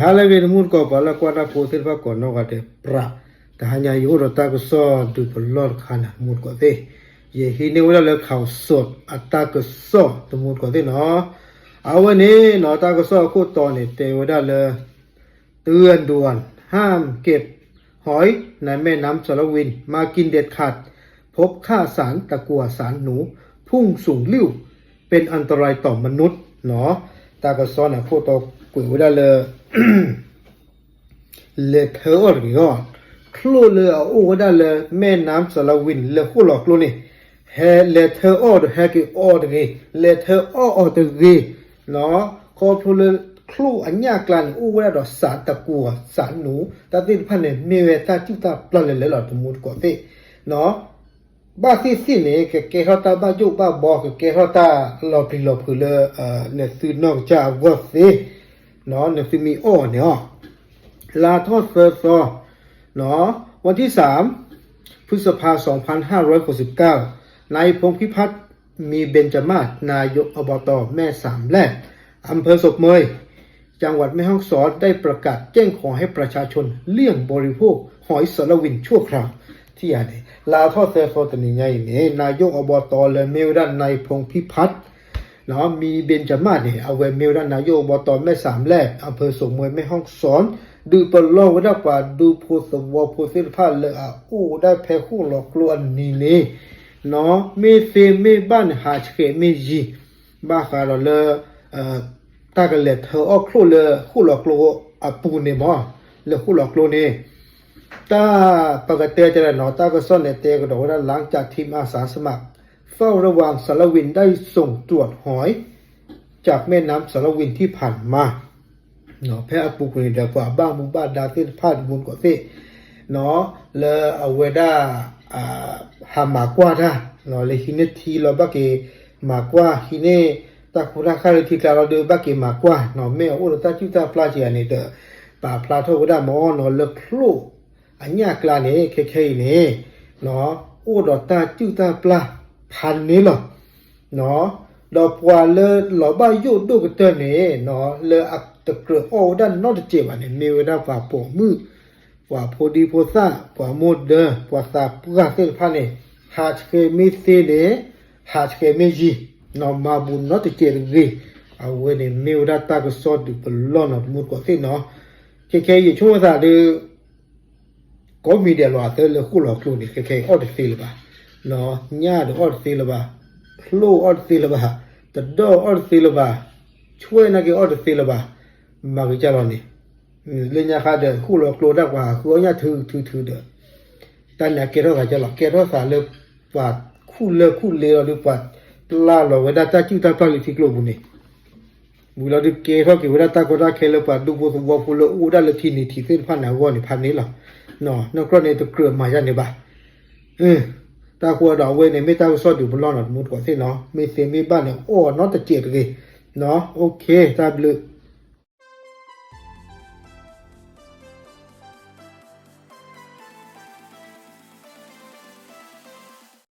ဟါလၢအဂ့ၤ တမူတကိး ပှၤလၢကွၢ်တၢ်ဖိသ့ၣ်တဖၣ်ကိးနီၢ်ဂၤဒဲး ပြး တဟါညါအံၤ ယအိၣ်ဒီးတၢ်ကစီၣ်ဒုးပလီၢ်တခါန့ၣ် တမူတကိးသ့ၣ်, ယဟံးန့ၢ်ဝဲဒၣ်လၢ ข่าวสด အတၢ်ကစီၣ် တမူတကိးသ့ၣ်နီၤ. အဝဲန့ၣ်နီၤ တၢ်ကစီၣ်အခိၣ်တီန့ၣ် တဲဝဲဒၣ်လၢ เตือนด่วน ห้ามเก็บหอยในแม่น้ำสารวิน มากินเด็ดขาด พบค่าสารตะกั่วสารหนู พุ่งสูงลิ่ว เป็นอันตรายต่อมนุษย์ နီၤ. တၢ်ကစီၣ်န့ၣ် အခိၣ်တီကွဲးဝဲဒၣ်လၢ လဲၤထၢအီၣ်တဂ့ၤအီၤ, ချိၣ်လၢအအိၣ်ဝဲဒၣ်လၢ แม่น้ำสารวิน လၢဃိၣ်လီၤကျိန့ၣ် ဟဲလဲၤထၢအီၣ်ဒီး ဟဲက့ၤအီၣ်တဂ့ၤ, လဲၤထၢအီၣ်အီၤတဂ့ၤ, ခီဖျိလၢချိၣ်အညၣ်ကျါန့ၣ် အိၣ်ဝဲဒၣ်ဒီး สารตะกั่วสารหนู တၢ်သ့ၣ်တဖၣ်န့ၣ် မ့ၢ်ဝဲတၢ်စူၢ်တၢ်ပျၢ်လၢလဲၤလီၤ တမူတကိးသ့ၣ် ဘၣ်သ့ၣ်သ့ၣ်န့ၣ် ကကဲထီၣ်တၢ်ဘၣ်ယိၣ်ဘၣ်ဘီ ကကဲထီၣ်တၢ်လီၤပျံၤလီၤဖုးလၢ နသုနီၢ်ကစၢ်အဂီၢ်သ့, နသုမ့ၢ်အီၣ်န့ၣ်အီၤ လါထီၣ်သၢသီ วันที่สาม พฤษภา สองพันห้าร้อยหกสิบเก้า นายพงษ์พิพัฒน์ มีเบญจมาศ นายกอบต.แม่สามแลบ อำเภอโศกเมย จังหวัดแม่ฮ่องสอน ได้ประกาศแจ้งขอให้ประชาชนเลี่ยงบริโภคหอยสารวินชั่วคราว ထံၣ်ဧါန့ၣ် လါထီၣ်သၢသီတနံၤညါအံၤန့ၣ် နာယိၣ်အဘီတီလၢမ့ၢ်ဝဲဒၣ် นายพงษ์พิพัฒน์ မီးเบญจมาศ န့ၣ် အဝဲမ့ၢ်ဝဲဒၣ် နာယိၣ်အဘီတီ แม่สามแลบ อำเภอโศกเมย แม่ฮ่องสอน ဒုးပလီၢ်ဝဲဒၣ်ပှၤဒူဖိသဝီဖိသ့ၣ်တဖၣ်လၢအအိၣ်ဝဲဒၣ်ဖဲဃိၣ်လီၤကျိအနံၤန့ၣ် မ့ၢ်သ့မ့ၢ်ဘၣ်န့ၣ် ဟးဆှဲးမ့ၢ်ယံၤ ဘၣ်ဃးဒီးလၢ တၢ်ကလဲၤထၢအီၣ်ချိၣ်လၢဃိၣ်လီၤကျိအပူၤန့ၣ်မး, လၢဃိၣ်လီၤကျိန့ၣ် တၢ်ပကတဲတၢ်နီၤ တၢ်ကစီၣ်န့ၣ် တဲကဒီးဝဲဒၣ် หลังจากทีมอาสาสมัครเฝ้าระวังสารวินได้ส่งตรวจหอยจากแม่น้ำสารวินที่ผ่านมา ဖဲအပူၤကွံာ်န့ၣ်ဒီး ပှၤဘၣ်မူဘၣ်ဒါသ့ၣ်တဖၣ် တမူတကိးသ့ၣ် လၢအဝဲဒၣ် ဟးမၤကွၢ်တၢ် လၢဟံးန့ၢ်ထံလီၤ ဘၣ်က့ၤမၤကွၢ် ဟံးန့ၢ်တၢ်ကူတၢ်ကၤလၢထံကျါလီၤဒီး ဘၣ်က့ၤမၤကွၢ် မ့ၢ်အအိၣ်ဒီးတၢ်စူၢ်တၢ်ပျၢ်က့ၤဧါန့ၣ်ဒီး ပာ်ဖျါထီၣ်ဝဲဒၣ်မ့ၢ်နီၤ လၢချိၣ်အညၣ်ကျါန့ၣ် ခဲခဲအံၤန့ၣ် အိၣ်ဒီးတၢ်စူၢ်တၢ်ပျၢ်ဖးန့ၣ်လီၤ. ဒီးပှၤလၢလီၤဘၣ်ယိၣ်ဒိၣ်ကတၢၢ်န့ၣ် လၢအတကြၢးအီၣ်ဝဲဒၣ်နီတစဲးဘၣ်န့ၣ် မ့ၢ်ဝဲဒၣ်ပှၤပိာ်မုၣ် ပှၤဖိဒံဖိသၣ် ပှၤမိၢ်ဒၢ ပှၤသးပှၢ်သ့ၣ်တဖၣ်န့ၣ် ဟးဆှဲးမ့ၢ်သ့န့ၣ် ဟးဆှဲးမ့ၢ်ယံၤ မၤဘူးနီတစဲးတဂ့ၤ. အဝဲန့ၣ်မ့ၢ်ဝဲဒၣ်တၢ်ကစီၣ်ဒုးပလီၢ်နီၤ တမူတကိးသ့ၣ်နီၤ. ခဲခဲအံၤ ယဆိကမိၣ်သးဒီး ကိးမံၤဒဲးလီၤ အသးလၢဃိၣ်လီၤကျိန့ၣ် ခဲခဲအံၤအီၣ်တသ့လၢၤဘၣ်, ညၣ်ဒီးအီၣ်တသ့လၢၤဘၣ်, ချိၣ်အီၣ်တသ့လၢၤဘၣ်, တဒီၣ်အီၣ်တသ့လၢၤဘၣ်, ဆွဲၣ်နာ်က့အီၣ်တသ့လၢၤဘၣ်, မၤက့ၤကၢ်လီၤန့ၣ် လၢညါခါဒီး ဃိၣ်လီၤကျိဒၣ်ပှၤဃုအီၣ်ညၣ်ထုထုထုဒီး တၢ်န့ၣ်အကဲထီၣ်သးကၢ်လီၤ ကဲထီၣ်သးလၢ ပှၤခူၣ်လၢၢ်ခူၣ်လ့လီၤဒီး ပှၤပျၢ်လီၤဝဲဒၣ်တၢ်စူၢ်တၢ်ပျၢ်လၢထံကျိပူၤန့ၣ် ဝံၤလီၤဒုးကဲထီၣ်က့ၤဝဲဒၣ်တၢ်ကီတၢ်ခဲလၢပှၤဒူဖိသဝီဖိလၢအိၣ်ဝဲဒၣ်လၢထံနံၤထံးသ့ၣ်တဖၣ်န့ၣ်အဂီၢ်န့ၣ်ဖးန့ၣ်လီၤ. နီၢ်ကီၢ်န့ၣ် တကြၢးမၤယါန့ၣ်ဘၣ်. တၢ်ဃိဒီးအဝဲန့ၣ် မ့ၢ်တၢ်ကစီၣ်ဒုးပလီၢ်နီၤ တမူတကိးသ့ၣ်နီၤ မ့ၢ်သ့မ့ၢ်ဘၣ်န့ၣ် အီၣ်နီတစဲးတဂ့ၤ. တၢ်ဘျုး